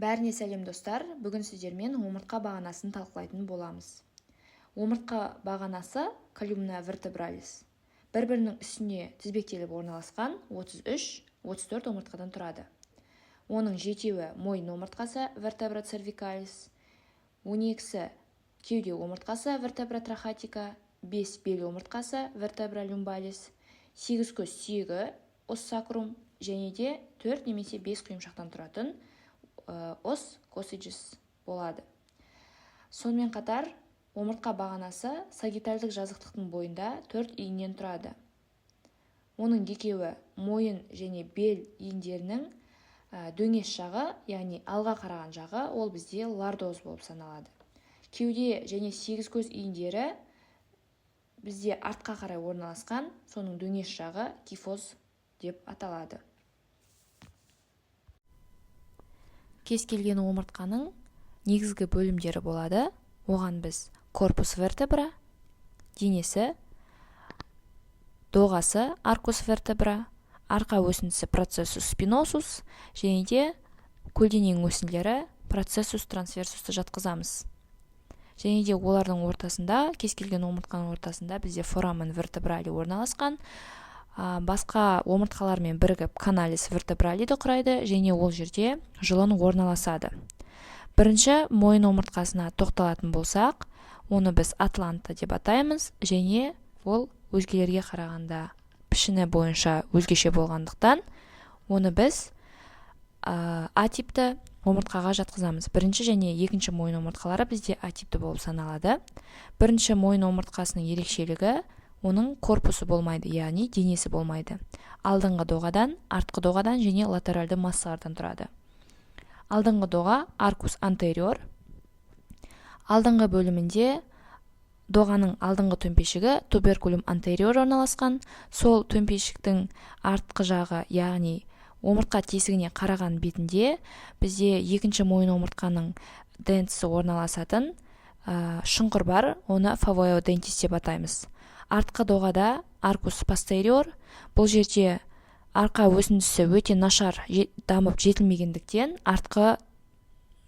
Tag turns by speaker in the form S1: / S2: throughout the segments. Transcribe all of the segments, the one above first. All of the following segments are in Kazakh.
S1: Бәріне сәлем, достар! Бүгін сіздермен омыртқа бағанасын талқылайтын боламыз. Омыртқа бағанасы, columna vertebralis, бір-бірінің үстіне тізбектеліп орналасқан 33-34 омыртқадан тұрады. Оның жетеуі мойын омыртқасы, vertebra cervicalis, 12-сі кеуде омыртқасы, vertebra thoracica, бес бел омыртқасы, vertebra lumbalis, сегіз көз сүйегі, os sacrum, және де төрт немесе бес құйымшақтан тұратын os coccygis болады. Сонымен қатар омыртқа бағанасы сагиттальдық жазықтықтың бойында төрт иіннен тұрады. Оның екеуі мойын және бел иіндерінің дөңес жағы, яғни алға қараған жағы, ол бізде лордоз болып саналады. Кеуде және сегіз көз иіндері бізде артқа қарай орналасқан, соның дөңес жағы кифоз деп аталады. Кез келген омыртқаның негізгі бөлімдері болады. Оған біз corpus vertebra, денесі, доғасы, arcus vertebra, арқа өсіндісі, processus spinosus, және де көлденең өсінділері, processus transversusты жатқызамыз. Және де олардың ортасында, кез келген омыртқаның ортасында бізде foramen vertebrale орналасқан, басқа омыртқалармен бірігіп canalis vertebraliді құрайды және ол жерде жұлын орналасады. Бірінші мойын омыртқасына тоқталатын болсақ, оны біз атланта деп атаймыз және ол өзгелерге қарағанда пішіні бойынша өзгеше болғандықтан, оны біз А типті омыртқаға жатқызамыз. Бірінші және екінші мойын омыртқалары бізде А типті болып саналады. Бірінші мойын омыртқасының ерекшелігі: оның корпусы болмайды, яғни денесі болмайды. Алдыңғы доғадан, артқы доғадан және латеральды массалардан тұрады. Алдыңғы доға, arcus anterior, алдыңғы бөлімінде доғаның алдыңғы төмпешігі, tuberculum anterior, орналасқан. Сол төмпешіктің артқы жағы, яғни омыртқа тесігіне қараған бетінде бізде екінші мойын омыртқаның dens орналасатын шұңқыр бар, оны fovea dentis деп атаймыз. Артқы доғада, arcus posterior, бұл жерде арқа өсіндісі өте нашар дамып жетілмегендіктен, артқы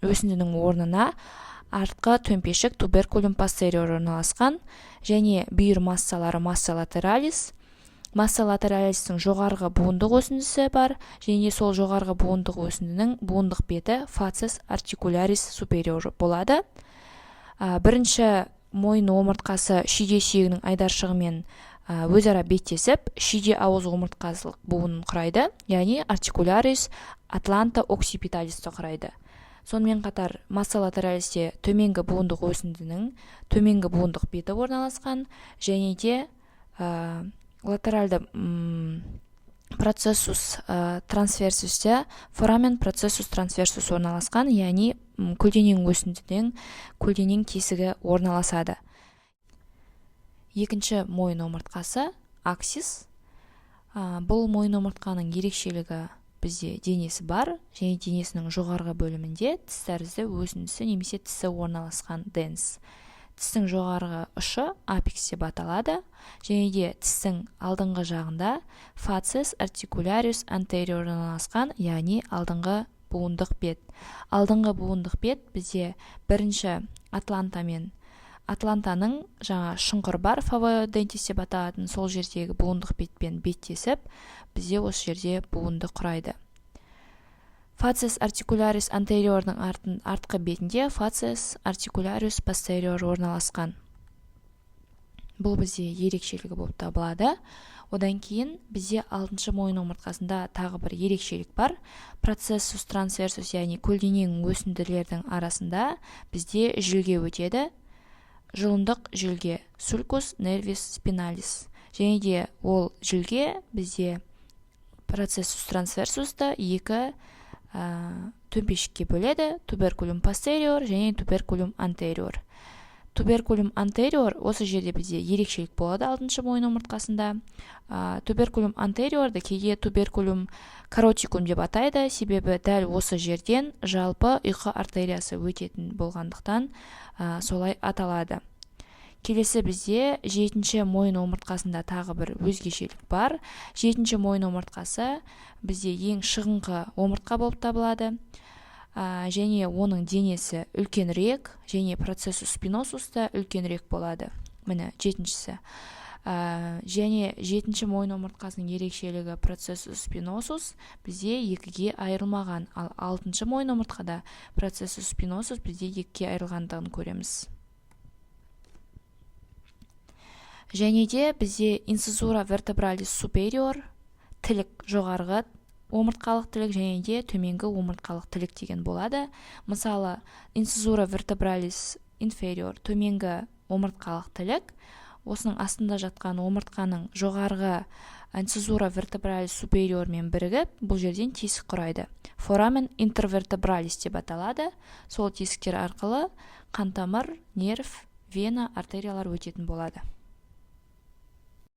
S1: өсіндінің орнына артқы төмпешік, tuberculum posterior, орналасқан және бүйір массалары, massa lateralis. Massa lateralis'тің жоғарғы буындық өсіндісі бар және сол жоғарғы буындық өсіндінің буындық беті facies articularis superior болады. Бірінші мойын омыртқасы шүйде сүйегінің айдаршығымен өзара беттесіп, шүйде ауыз омыртқалық буынын құрайды, яғни articularis atlanto occipitalisті құрайды. Сонымен қатар massa lateralisте төменгі буындық өсіндінің төменгі буындық беті орналасқан және де латеральды processus transversusте foramen processus transversus орналасқан, яғни көлденең өсіндінің көлденең тесігі орналасады. Екінші мойын омыртқасы, axis. Бұл мойын омыртқаның ерекшелігі: бізде денесі бар және денесінің жоғарғы бөлімінде тіс тәрізді өсіндісі немесе тісі орналасқан, dens. Тістің жоғарғы ұшы apex деп аталады және де тістің алдыңғы жағында facies articularis anterior орналасқан, яғни алдыңғы буындық бет. Алдыңғы буындық бет бізде бірінші атлантамен, атлантаның жаңа шұңқыр бар, fovea dentis деп аталатын, сол жердегі буындық бетпен беттесіп, бізде осы жерде буынды құрайды. Facies articularis anteriorдың артқы бетінде facies articularis posterior орналасқан. Бұл бізде ерекшелігі болып табылады. Одан кейін бізде алтыншы мойын омыртқасында тағы бір ерекшелік бар. Processus transversus, яғни көлденең өсінділердің арасында бізде жүлге өтеді, жұлындық жүлге, sulcus nervis spinalis, және де ол жүлге бізде processus transversusты екі төмпешікке бөледі: tuberculum posterior және tuberculum anterior. Tuberculum anterior, осы жерде бізде ерекшелік болады алтыншы мойын омыртқасында. Tuberculum anteriorды кейде tuberculum caroticum деп атайды, себебі дәл осы жерден жалпы ұйқы артериясы өтетін болғандықтан, солай аталады. Келесі бізде жетінші мойын омыртқасында тағы бір өзгешелік бар. Жетінші мойын омыртқасы бізде ең шығыңқы омыртқа болып табылады. Және оның денесі үлкенірек және процессус спиносус та үлкенірек болады. Міне, жетіншісі. Және жетінші мойын омыртқасының ерекшелігі: процессус спиносус бізде екіге айырылмаған, ал алтыншы мойын омыртқада процессус спиносус бізде екіге айырылғандығын көреміз. Және де бізде инцизура vertebralis superior тілік, жоғарғы омыртқалық тілік және де төменгі омыртқалық тілік деген болады. Мысалы, инцизура vertebralis inferior, төменгі омыртқалық тілік, осының астында жатқан омыртқаның жоғарғы инцизура vertebralis superiorмен бірігіп, бұл жерден тесік құрайды, foramen intervertebralis деп аталады. Сол тесіктер арқылы қан тамыр, нерв, вена, артериялар өтетін болады.